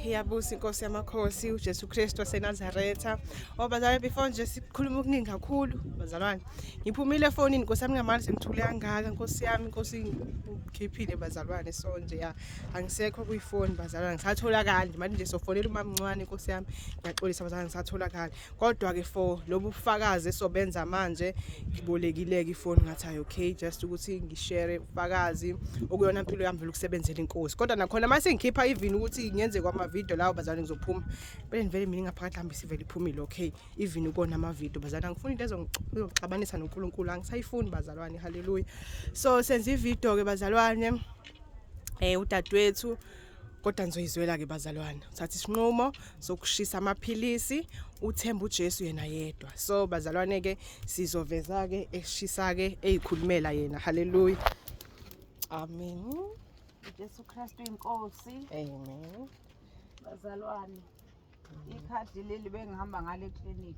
Iyabusa inkosi yamakhosi uJesu Kristu waseNazaretha. Oh bazalwane, before nje sikhuluma okuningi kakhulu bazalwane. Ngiphumile efonini, Nkosi yami, ngamali sengithule kangaka, Nkosi yami, inkosi ngikhiphile bazalwane. So nje ya, angisekho kuyifoni bazalwane, ngisatholakala nje manje nje sofonela umama Ncwane, Nkosi yami. Ngiyaxolisa bazalwane, ngisatholakala. Kodwa ke for lobu bufakazi esobenza manje, ngibolekile ke ifoni, ngathi ayi okay, just ukuthi ngishare ubufakazi okuyona impilo yami vele ukusebenzela inkosi. Kodwa nakhona mase ngikhipha even ukuthi ngenze kwama video lawo bazalwane, ngizophuma bele ngivele mina ngaphakathi hamba isivele iphumile, okay, even ukona ama video bazalwane, angifuni into ezongixabanisa noNkulunkulu, angisayifuni bazalwane. Haleluya. So senza ivideo ke bazalwane, udadewethu, kodwa nizoyizwela ke bazalwane, uthatha isinqumo sokushisa amaphilisi, uthemba uJesu yena yedwa. So bazalwane ke, sizoveza ke eshisa ke, eyikhulumela yena. Haleluya, amen. Jesu Kristu inkosi. Amen. Bazalwane, ikhadi leli bengihamba ngale clinic.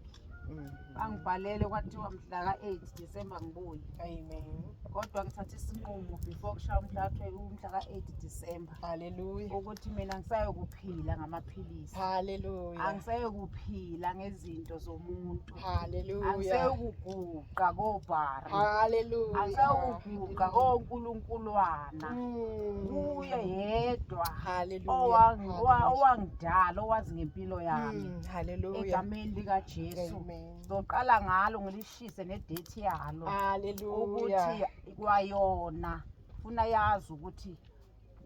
Bangibhalele kwathiwa mhla ka-8 December ngibuye. Amen. Kodwa ngithatha isinqumo before kushaya umhla ka-8 December Haleluya. ukuthi mina ngisayokuphila ngamaphilisi. Haleluya. Angisayokuphila ngezinto zomuntu. Haleluya. Angisayokuguqa kobhari. Haleluya. Angisayokuguqa konkulunkulwana. Kuye yedwa Haleluya. Owangidala, owazi ngempilo yami. Haleluya. Egameni likaJesu. Amen. Ngizoqala ngalo ngilishise nedate yalo. Haleluya. Ukuthi kwayona funa yazi ukuthi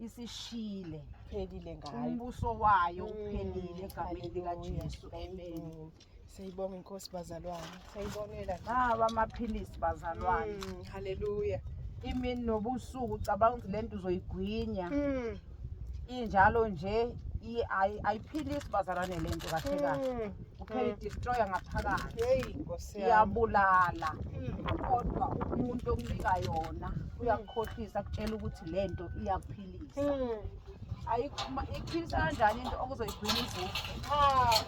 isishile. Phelile ngayo. Umbuso wayo uphelile egameni Haleluya. likaJesu. Amen. Siyibonga inkosi bazalwane. Siyibonela nje. Nawa amaphilisi bazalwane. Haleluya. Imini nobusuku ucabanga ukuthi lento uzoyigwinya. Injalo nje ayiphilisi bazalwane lento kahle kahle. Kuphela idestroyer ngaphakathi. Hey, Nkosi yami. Iyabulala. Kodwa umuntu okunika yona uyakukhohlisa, akutshela ukuthi lento iyakuphilisa. Ayikho, ikuphilisa kanjani into okuzoyigwinya izufe? Ah.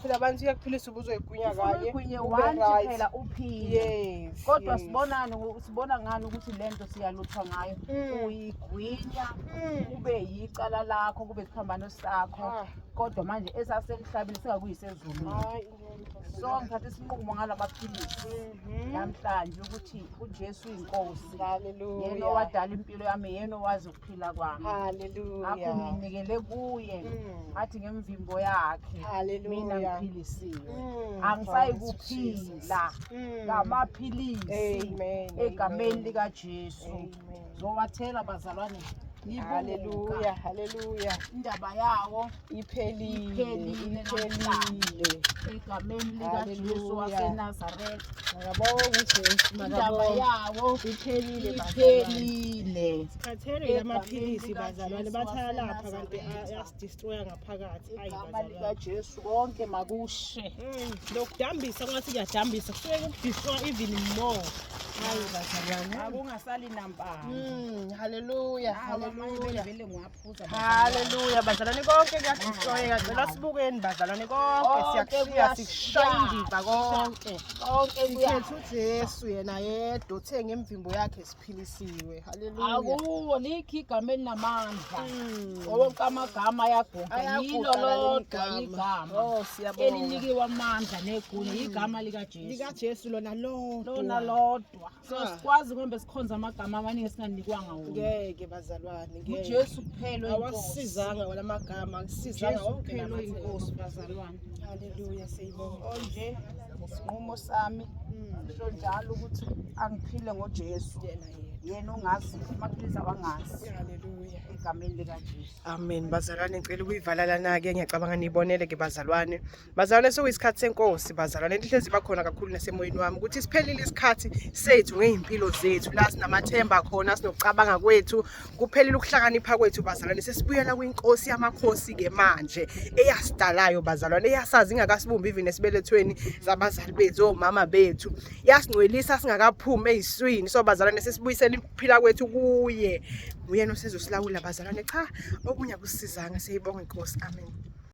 Phela abantu iyakuphilisa ubuzoyigwinya Ufuna kanye. uyigwinye Ube once right. phela uphile. Kodwa sibonani, sibona ngani ukuthi lento siyaluthwa ngayo? Uyigwinya kube yicala lakho, kube isiphambano sakho. Kodwa manje esasemhlabeni singakuyisezulwini. Hayi. So ngithatha isinqumo ngalamaphilisi namhlanje ukuthi uJesu uyinkosi. Haleluya. Yena owadala impilo yami, yena owazi ukuphila kwami. Haleluya. Ngakho nginikele kuye. Athi ngemvimbo yakhe Haleluya. mina ngiphilisiwe. Angisayi Glory to Jesus. kuphila ngamaphilisi Amen. egameni Amen. likaJesu. Amen. Zowathela bazalwane. Nibuka. Haleluya, haleluya. Indaba yawo Iphelile, iphelile. Iphelile. Egameni likaJesu Haleluya. waseNazaretha. Makabonge uJesu, Indaba makabonge. yawo Iphelile bazalwane. iphelile. Sikhathele lamaphilisi Egameni bazalwane, likaJesu bathi ayalapha kanti waseNazaretha. ayasidestroya ngaphakathi. Ayi Igama bazalwane. likaJesu, konke makushe. Lokudambisa ngathi kuyadambisa, kusuke kukudestroy even more. Hayi bazalwane. Akungasali nampande. Haleluya, haleluya. Vele ngiwaphuza. Haleluya bazalwane, konke kuyadestroyeka. Cela sibukeni bazalwane, konke Konke siyakushiya, kuyashiya. sikushaya indiva konke. Konke kuya. Sikhethe uJesu yena yedwa, uthe ngemvimbo yakhe siphilisiwe. Haleluya. Akuwo likho igama elinamandla. Wonke amagama ayaguqa. Ayaguqa Yilo laleli lodwa gama. igama Oh, siyabonga. elinikiwe amandla negunya, igama likaJesu. LikaJesu lona lodwa. Lona lodwa. So Ah. sikwazi kumbe sikhonza amagama amaningi esinganikwanga wona. Ngeke bazalwane, ngeke. UJesu kuphela oyinkosi. Awasizanga wala magama, akusizanga uJesu wonke kuphela lamathemba. oyinkosi bazalwane. Haleluya, siyibonga. Onje ngesinqumo sami ngisho njalo ukuthi angiphile ngoJesu. Yena yedwa. Yena ongazi amaphilisi awangazi. Haleluya. Egameni likaJesu. Amen bazalwane, ngicela ukuyivala lana-ke, ngiyacabanga niyibonele ke bazalwane. Bazalwane, sekuyisikhathi senkosi bazalwane, into ihlezi iba khona kakhulu nasemoyeni wami ukuthi siphelile isikhathi sethu ngey'mpilo zethu la sinamathemba khona, sinokucabanga kwethu, kuphelile ukuhlakanipha kwethu bazalwane, sesibuyela kwinkosi yamakhosi-ke manje eyasidalayo bazalwane, eyasazi ingakasibumbi even esibelethweni zabazali bethu, omama bethu, yasingcwelisa singakaphumi ey'swini. So bazalwane, sesibuyisela ukuphila kwethu kuye, nguyena osezosilawula bazalwane. Cha, okunye akusisizanga. Siyayibonga inkosi, amen.